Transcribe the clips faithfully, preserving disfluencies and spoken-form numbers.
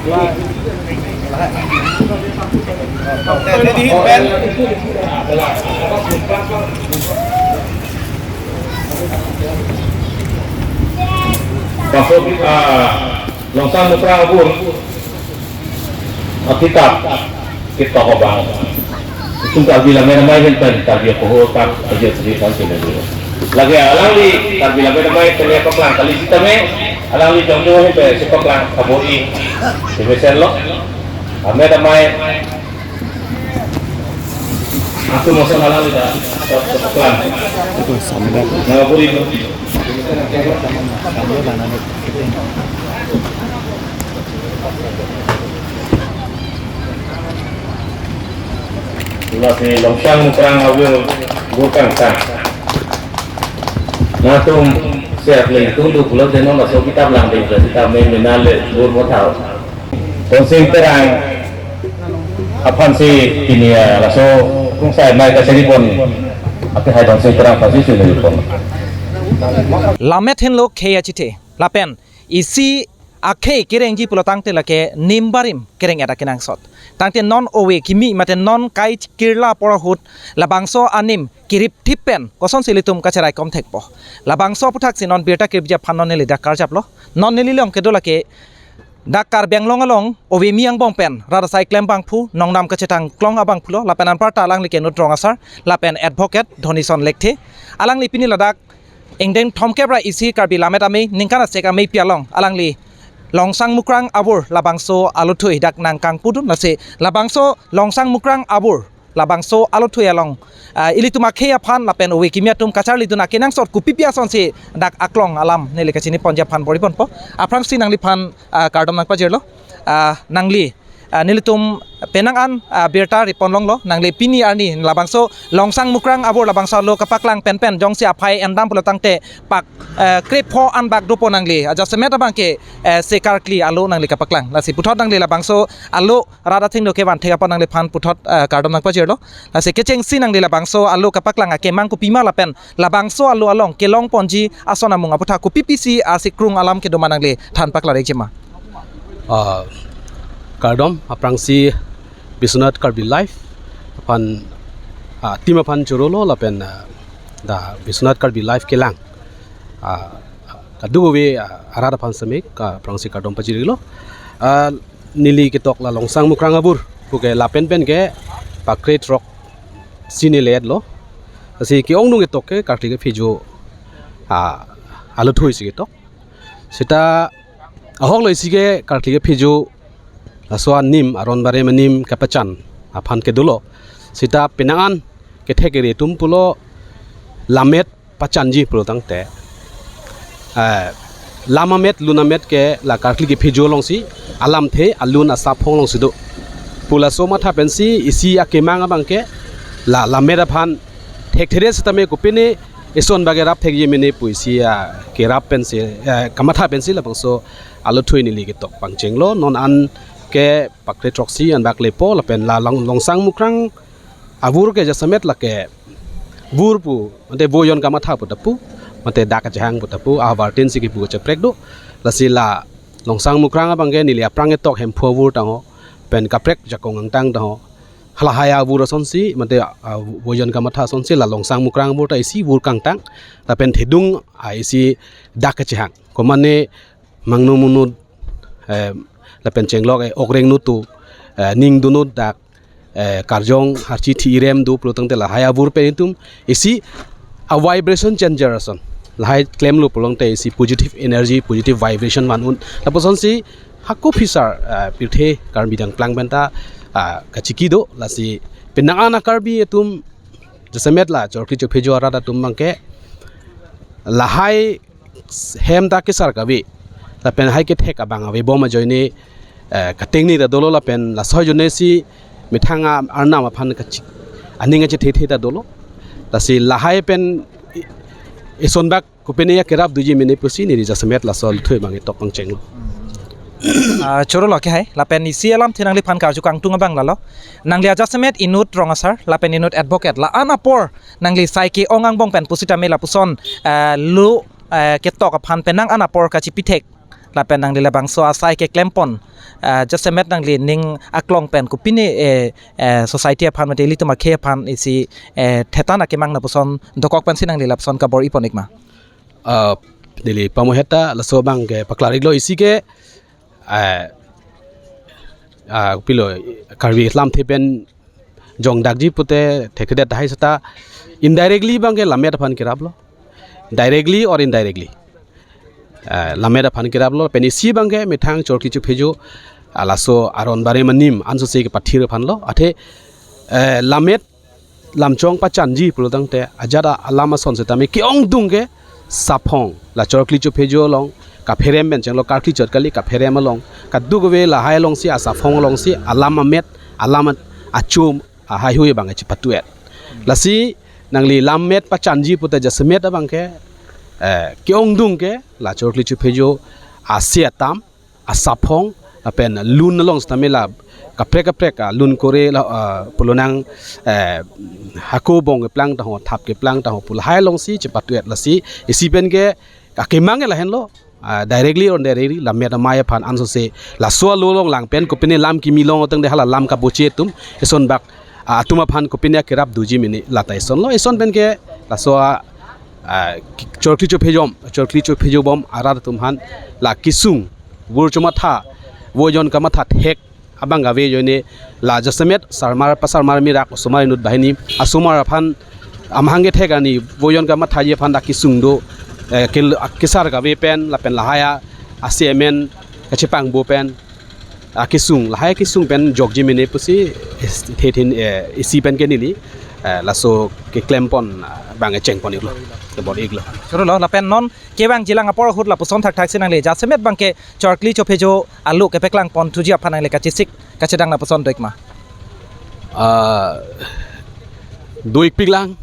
Pasok, ah, Longsang Mukrang Abur akitap ketok abang. Itum Karbi Lammet Amei ahin pen Karbi apoho tak ajo sri kan sini dulu. Lake alangli Karbi Lammet Amei pen paklang kali sitame, alangli jongjo ahin pen si paklang kabor-i si mesenlo. Lammet Amei atum ason alangli ta paklang. Itu sambil. Nangkabor-i dulu. Lasi Longsang Mukrang Abur bur kangtang. Nangtum siap le tung tu pulo de non laso kitap lang de sitame mena le bur mothau. Tonsing Terang aphan si pini, ah, laso kungsai mai kachari pon. Ake hai Tonsing Terang aphan si sini pon. Lammet henlo khei achithe. Lapen isi akhei kerengji pulo tangte lake nim barim kereng-et akenangsot. Tangte non ove kimi mate non kai kirla apor ahut labangso anim kirip thip pen kosonsi ilitum kacherai kom thekpo. Labangso aphuthak si non birta kiripji aphan non neli dak karjaplo. Non neli along kedo lake dak Karbi Anglong along ove kimi angbong pen rat asai klem abangphu, nongnam kachetang klong abangphulo, lapen anparta alangli ke inut rong asar, lapen advocate Dhonison Lekthe. Alangli pini ladak ingdeng thomkep ra isi Karbi Lammet Amei ningkan asek ameipi along alangli Longsang Mukrang Abur labangso aluthui dak nangkangpudun, lasi labangso Longsang Mukrang Abur labangso aluthui along, ah, ilitum akhei aphan lapen ove kimi atum kacharlidun akenangsot kopipi asonsi dak aklong alam neli kachini ponji aphan bor-i ponpo. Aphrangsi nangliphan, ah, kardom nangpajirlo. Ah, nangli, ah, nelitum penang an, ah, birta ripon longlo, nangli pini arni labangso Longsang Mukrang Abur labangso alo kapaklang penpen jongsi aphai endam pulo tangte pak, eh, krepho an bak dopo nangli. Ajasemet abang ke, eh, se karkli alo nangli kapaklang. Lasi puthot nangli labangso alo rat athengno kevan thek apot nangliphan puthot, eh, kardom nangpajirlo. Lasi kechengsi nangli labangso alo kapaklang akemang kopima lapen labangso alo along kelong ponji ason amung aphuthak kopipisi asikrung alam kedoma nangli than paklar-ikji ma? Ah, kardom, aphrangsi Biswanath Karbi Live aphan, ah, team aphan chorolo lapen, ah, dak Biswanath Karbi Live kelang, ah, kadokave, ah, arat aphan seme aphrangsi kardom pajirlo. Ah, neli ketok la Longsang Mukrang Abur puke lapen pen ke pakre throk si neli etlo. Lasi ke-ongdung ketok ke karkli kephejo, ah, aluthui si ketok. Seta ahoklo isi ke karkli kephejo laso anim aron barim anim kepachan aphan kedolo. Seta penang an kethek kere atum pulo lammet pachanji pulo tangte, eh, lam amet lun amet ke la karkli kephejo alongsi alamthe alun asap hong alongsi do pu laso matha pensi isi akemang abang ke la lammet aphan thekthe-re sitame kopine eson bak kerap thekji mene pu isi, ah, kerap pensi, eh, kamatha pensi labangso aluthui neli ketok pangchenglo. Non an ke pakre throksi an bak lepo lapen la Long, Longsang Mukrang Abur ke jasemet lake vur pu, mate vojon kamatha pu ta pu, mate dak kachehang pu ta pu, ahavar tin si kipu kacheprek do. Lasi la Longsang Mukrang abang ke neli aphrang ketok Hemphu Avur tangho, pen kaprek Jakong Angtang tangho. Halahai avur asonsi, mate, ah, vojon kamatha asonsi la Longsang Mukrang Abur ta isi vur kangtang, lapen thedung, ah, isi dak kachehang. Komane mangno munud, eh, lapen chenglok, eh, okreng nutu, eh, ning dunut dak, eh, karjong harchi thi irem do pulo tangte lahai avur pen itum isi a vibration changer ason. Lahai klemlo pulo tangte isi positive energy, positive vibration van un. Lapusonsi hako phisar, eh, pirthe Karbi dangplang penta, ah, kachiki do, lasi penang an a Karbi atum jasemet la chorkli chophejo arat atum abang ke lahai hem ta kesar kave. Lapen hai kethek abang avebom ajoine, eh, katengne ta dolo lapen laso ajoine si methang a-arnam aphan kachi-, aning kachethethe ta dolo. Lasi lahai pen i-, eson bak kopine ya kerap doji mene pusi neli jasemet laso aluthui abang ketok pangchenglo. Ah, choro lo ke hai, lapen isi alamthe nangliphan karju kangtung abang lalo. Nangli ajasemet inut rong asar, lapen inut advocate, la-an apor nangli sai ke-ong angbong pen pusitame lapuson, eh, lo, eh, ketok aphan penang an apor kachipithek lapen nangli labangso asai keklempon, ah, jasemet nangli ning aklong pen kopine, eh, eh, society aphan mate ilitum akhei aphan isi, eh, thetan akemang lapuson dokok pensi nangli lapuson kabor-ipon ikma? Ah, neli pamoheta laso abangke paklar-iklo isi ke, ah, ah, pilo Karbi lamthe pen jongdakji pute thekthedet tahai seta indirectly abangke lammet aphan keraplo. Directly or indirectly. Ah, lammet aphan keraplo, pen isi abangke methang Chorkli Chophejo, ah, laso aron barim anim ansose kepathir aphanlo. Athe, eh, lammet lamchong pachanji pulotangte ajat a-, alam ason setame ke-ongdung ke Saphong, la Chorkli Chophejo along, kapherem pen chenglo, karkli chot kali, kapherem along, kadokave lahai alongsi, asaphong alongsi alam amet, alam achom, ahaihui abangke chepatu-et. Lasi nangli lammet pachanji pute jasemet abangke, eh, ke-ongdung ke la Chorkli Chophejo ase atam, asaphong, lapen lun along setame la kaprek kaprek, ah, lun kore la, ah, pulonang, eh, hako bong keplang taho, thap keplang taho pu lahai alongsi chepatu-et. Lasi isi pen ke akemang ke lahenlo, ah, directly or indirectly lammet amei aphan ansose laso alo along lang pen kopine lam kimi long oteng de hala lam kaboche atum, eson bak, ah, atum aphan kopine akerap doji mene lata esonlo. Eson pen ke laso a, ah, ki-, Chorkli Chophejom, Chorkli Chophejobom arat atum aphan la kesung, vur chomatha, vojon kamatha thek abang kave ajoine la jasemet sarmar pasarmar mirak osomar inut banghini asomar aphan amahang kethek arni vojon kamathaji aphan la kesung do, eh, kel-, kesar kave pen lapen lahai a-, ase amen kachepangbo pen, ah, kesung, lahai kesung pen jokji mene pusi is-, thethin, eh, isi pen ke neli, eh, laso keklempon, ah, abang echengpon-iklo, kebor-iklo. Chorolo, lapen non kevangjilang apor ahut lapuson thakthaksi nangli jasemet abangke Chorkli Chophejo alo kepaklangpon thuji aphan nangli kachesik kachedang lapuson do-ikma? Ah, do-ikpiklang,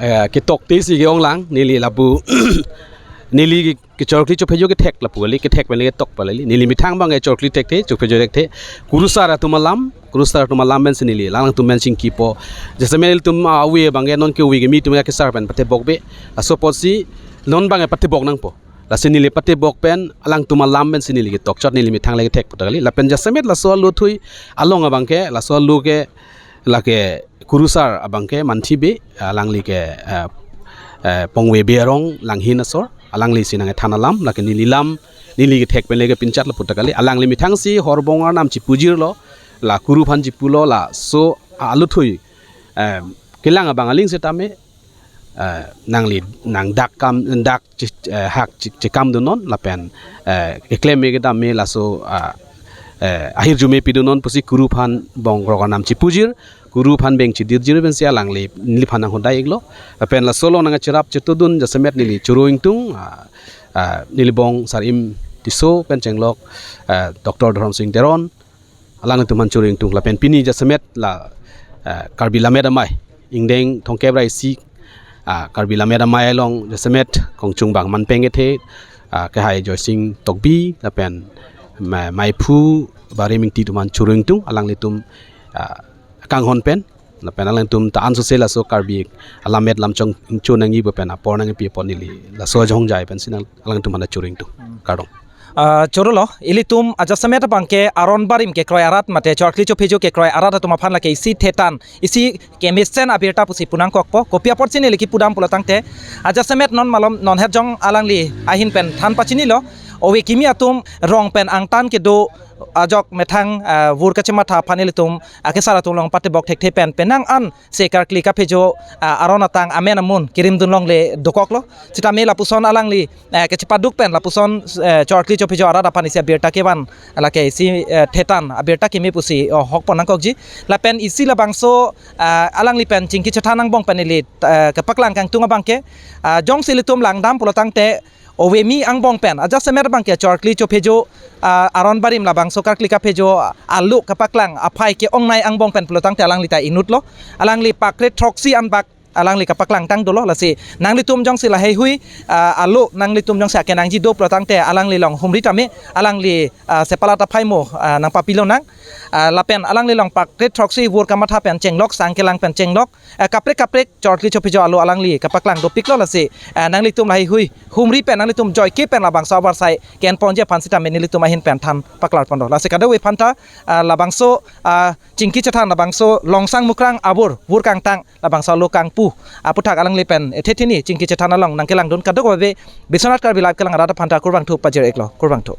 eh, ketoktesi ke-onglang, neli lapu, neli ke Chorkli Chophejo kethek lapu kali, kethek pen le ketok pa kali. Neli methang abangke Chorkli thekthe, Chophejo thekthe. Kurusar atum alam, kurusar atum alam pensi neli alangtum pen chingkipo. Jasemet ilitum, ah, ave abangke non ke ave kimi atum ya kesar pen patebok be. Laso apotsi non abangke patebok nangpo. Lasi neli patebok pen alangtum alam pensi neli ketokchot, neli methang le kethek puta kali. Lapen jasemet laso alo thui along abangke, laso alo ke lake kurusar abangke Manthi Bey, alangli ke, eh, eh, Pongve Bey arong Langhin asor, alanglisi nangkethan alam, lake neli lam, neli kethek pen le kepinchat lapu ta kali, alangli methangsi horbong arnam chipujirlo, la kuru aphan chipulo, laso a-, alo thui, eh, kelang abang aling setame, eh, nangli nangdak kam, dak chi-, eh, hak chi-, chekam dunnon lapen, eh, keklem me kedam me laso, ah, eh, ahirjume pidunnon pusi kuru aphan bong rok arnam chipujir, kuru aphan beng chidirjir pensi alangli neliphan nanghodai-iklo. Lapen laso along nangkacherap chetudun jasemet neli choro ingtung, ah, ah, neli bong Sar-im Tisso pen chenglok, eh, Doctor Dhoromsing Teron, alangtum aphan choro ingtung lapen pini jasemet la, eh, Karbi Lammet Amei ingdeng thomkep ra isi, ah, Karbi Lammet Amei along jasemet kongchungbang manpeng kethe, ah, kehai Joysing Tokbi lapen ma-, maiphu Barim Ingti atum aphan choro ingtung, alanglitum, ah, kanghon pen lapen alangtum ta ansose laso Karbi alammet lamchong ingchon nangji pu pen apor nangpi apot neli laso ajongjai pensi nang alangtum aphan choro ingtung. Kardom. Ah, chorolo, ilitum ajasemet abangke aron barim kekroi arat mate Chorkli Chophejo kekroi arat atum aphan lake isi thetan, isi kemesen abirta pusi pu nangkokpo, kopi apotsi neli kipudam pulotangte, ajasemet non malom non hetjong alangli ahin pen than pachinilo, ove kimi atum rong pen angtan kedo ajok methang, ah, vur kachematha aphan ilitum akesar atum along patebok thekthe pen penang an se Karkli Kaphejo, ah, aron atang amen amun kirim dun longle dokoklo. Sitame lapuson alangli, eh, kechepaduk pen lapuson, eh, Chorkli Chophejo arat aphan isi abirta kevan lake isi, eh, thetan abirta keme pusi, oh, hokpon nangkokji. Lapen isi labangso, ah, alangli pen chingki chethan angbong pen ili, eh, kepaklang kangtung abangke, ah, jongsi ilitum langdam pulotangte ove kimi angbong pen ajasemet abangke Chorkli Chophejo, ah, aron barim labangso Karkli Kaphejo alo kepaklang aphai ke-ongnei angbong pen pulotangte alangli ta inutlo. Alangli pakret throksi anbak alangli kapaklang tang dolo. Lasi nanglitum jongsi lahai hui, ah, alo nanglitum jongsi akenangji do pulo tangte alangli along humri tame, alangli, ah, sepalat aphai mo, ah, nangpapilonang. Ah, lapen alangli along pakret throksi vur kamatha pen chenglok, sang kelang pen chenglok, ah, kaprek kaprek chorkli chopijo alo alangli kapaklang dopiklo. Lasi, ah, nanglitum lahai hui humri pen nanglitum joike pen labangso abarsai ke-enponji aphan sitame nelitum ahin pen than paklar pondo. Lasi kadokave aphanta, ah, labangso, ah, chingki chethan labangso Longsang Mukrang abur vur kangtang labangso alo kangpu aputhak alangli pen ethe thini chingki chethan along nangkelangdun kadokave Biswanath Karbi Live kelang arat aphanta kurvangthu pajir-iklo, kurvangthu.